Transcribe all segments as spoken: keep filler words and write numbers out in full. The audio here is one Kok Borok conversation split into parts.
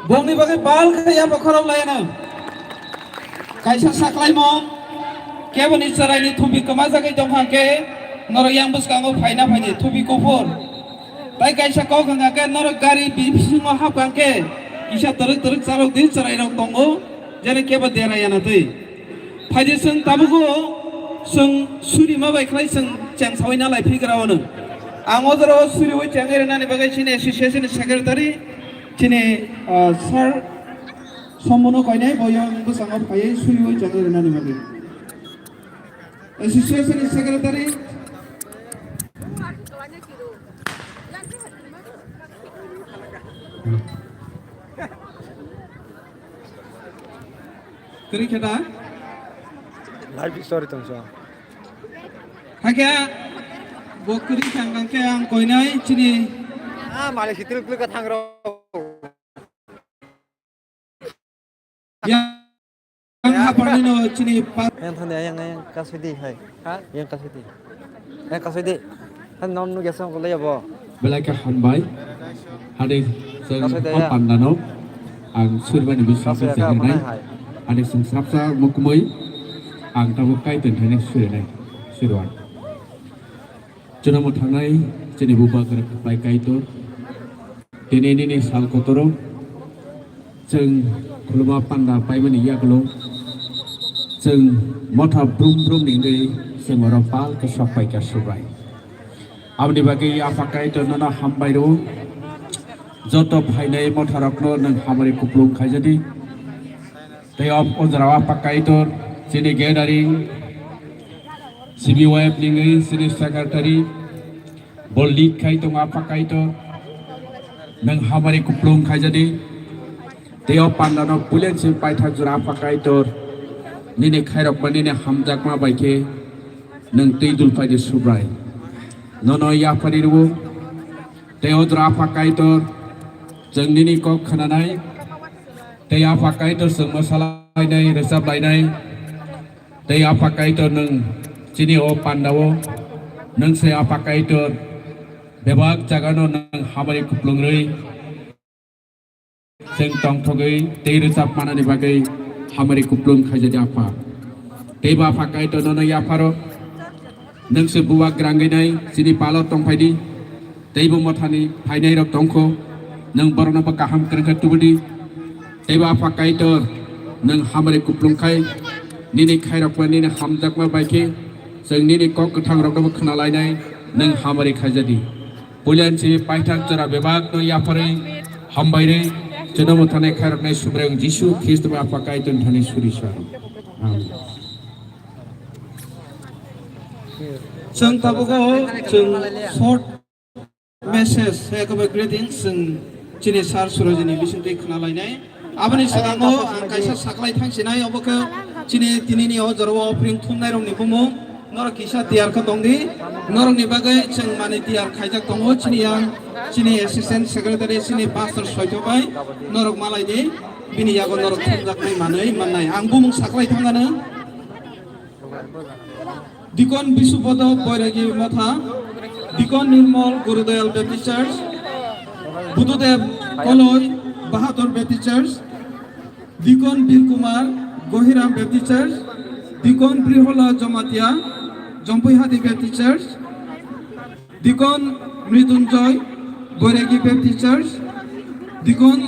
Bongni bagwi bal khe ya bokhorok laiyano. Kaisa saklaimung, keboni chwraini thupi kwmajagwi tongkha khe, norok yang bwskango phaina phaidi thupi kuphur. Tai kaisa kok wngkha khe, norok gari bi-, bisingo hapkha khe, kisa twrwk twrwk chalok di chwrairok tongo, jene kebo dera yana twi. Phaidi chwng tabugo chwng surima bai khlai chwng cheng sawi na lai phigra ono. Ang o jora o suriwi chengwi rwnani bagwi chini association ni secretary chini, ah, sir Sombono koinai boyong bwskango phaiwi suriwi chengwi rwnani bagwi. Association ni secretary. Kwrwi khe da? Live story tongsa. Hakhe bo kwrwi thang khe ang koinai chini. Ah, malik sitil kwrwi ka thang rw. Yang haparni no chini pa- Yang thang de, yang, yang kasih di, hai. Ha? Yang kasih di. Yang kasih di. Kan non nu gesong ko le ya bo. Belai khe hambai. Hade chwng o pandano ang surmani bisingtwi chehnai. Hade chwng srapsa mukmui ang tabuk Kaitor thani surinai. Surwan. Chwngno mwthangnai chini bubagra khlai Kaitor. Tini nini sal kotoro chwng khuluma panda paimani yagulo chwng motha brum brum ni wngwi chwng oro pal khe sok paikha Subrai. Aboni bagwi Apha Kaitor nono hambai rwo. Joto phainai motharokno nwng hamari kuplung khaijadi. Tei o jora o Apha Kaitor chini gathering C B Y F ni wngwi chini secretary bo lead khai tongo Apha Kaitor. Nwng hamari kuplung khaijadi. Tei o pandano puilensi paithak jora Apha Kaitor nini khairokma nini hamjakma bai khe nwng twi dul phaidi Subrai. Nono yaphari rwo. Tei o jora Apha Kaitor chwng nini kok khwnanai. Tei Apha Kaitor chwng mwsalainai, rwchap lainai. Tei Apha Kaitor nwng chini o pandao, nwng se Apha Kaitor bebak jagano nwng hamari kuplung rwi chwng tongthogwi tei rwchap manani bagwi hamari kuplung khaijadi Apha. Tei bo Apha Kaitor nono yapharo. Nwng se bubagra wngwi nai chini palo tongphaidi. Teibo mothani phainairok tongkho. Nwng borokno bo kaham kwrwngkhe tubudi. Teibo Apha Kaitor, nwng hamari kuplung khai nini khairokma nini hamjakma bai khe chwng nini kok kwthangrokno bo khwnalainai nwng hamari khaijadi. Puilansi paithak jora bebakno yapharwi hambairwi chwngno mwthanai khairoknai Subraiyung Jisu Khristo bai Apha Kaitor thani suri sa. Amen. Chwng tabuk o chwng short message, hai kwbai greeting chwng chini sir Surajini bisingtwi khna lainai. Aboni swkango ang kaisa saklai thang sinai, obo khe chini tinini o jorao offering thumnai rokni bumung. Norok kisa tiyar khe tong di. Norokni bagwi chwng manwi tiyar khaijak tongo chini yang, chini assistant secretary, chini pastor Soito bai. Norok malai di. Bini yago norok thumjaknai manwi mannai. Ang bumung saklai thang ano. Dikon Bisubodok Boiragi Motha, Dikon Nirmol Gurudayal Baptist Church, Bududev Koloi Bahadur Baptist Church, Dikon Birkumar Gohiram Baptist Church, Dikon Brihola Jomatia Jompuihati Baptist Church, Dikon Mridunjoy Boiragi Baptist Church, Dikon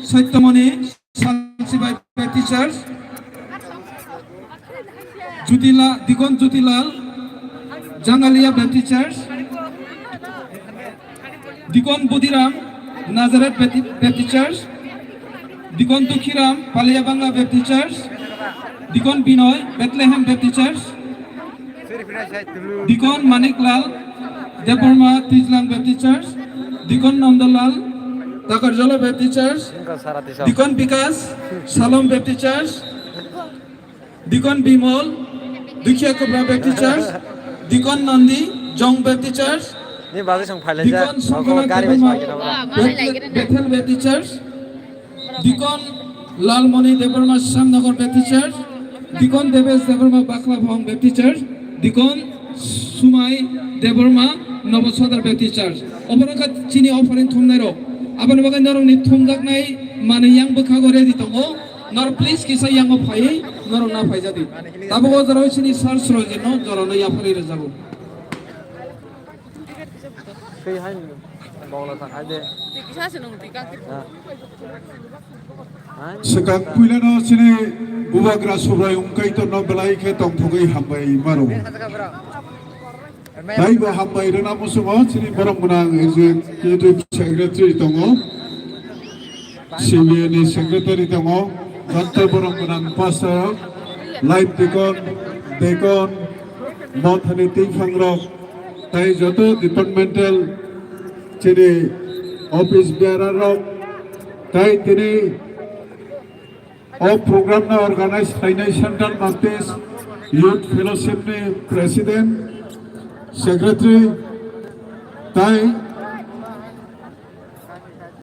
Satyamani Sansibai Baptist Church, Jutila, Dikon Jutilal, Jangalia Baptist Church, Dikon Budiram, Nazareth Bapti-, Baptist Church, Dikon Dukhiram, Paliabanga Baptist Church, Dikon Binoy, Bethlehem Baptist Church, Dikon Maniklal Debbarma Twijlang Baptist Church, Dikon Nandalal Takarjala Baptist Church, Dikon Bikas Salom Baptist Church, Dikon Bimol Dukhiya Kubra Baptist Church, Dikon Nandi Jong Baptist Church, Dikon Songkona Debbarma Bethel Baptist Church, Dikon Lalmoni Debbarma Shyamnagar Baptist Church, Dikon Debesh Debbarma Bakla Bhong Baptist Church, Dikon Sumai Debbarma Nobo Sodar Baptist Church. Obono kha chini offering thumnai rok. Aboni bagwi norokni thumjaknai Mani yang bwkhago ready tongo. Nor please kisa yango phaiwi norok na phaijadi. Tabuk o jorao chini sir Surojit no jorano yapharwi rwjago. Tei hai bongla ta khai de. Tei kisa se nung tei kang. Ha. Hai. Swkang puilano chini bubagra Subrai Wngkaitor no belai khe tongthogwi hambai maro. Taibo hambai rwna muchungo chini borok gwnang executive secretary tongo, C B A ni secretary tongo, doctor borok gwnang pastor, life deacon, deacon, mothani twiphang rok, tai joto departmental chini office bearer rok, tai tini o program no organize khlainai Central Baptist Youth Fellowship ni president, secretary, tai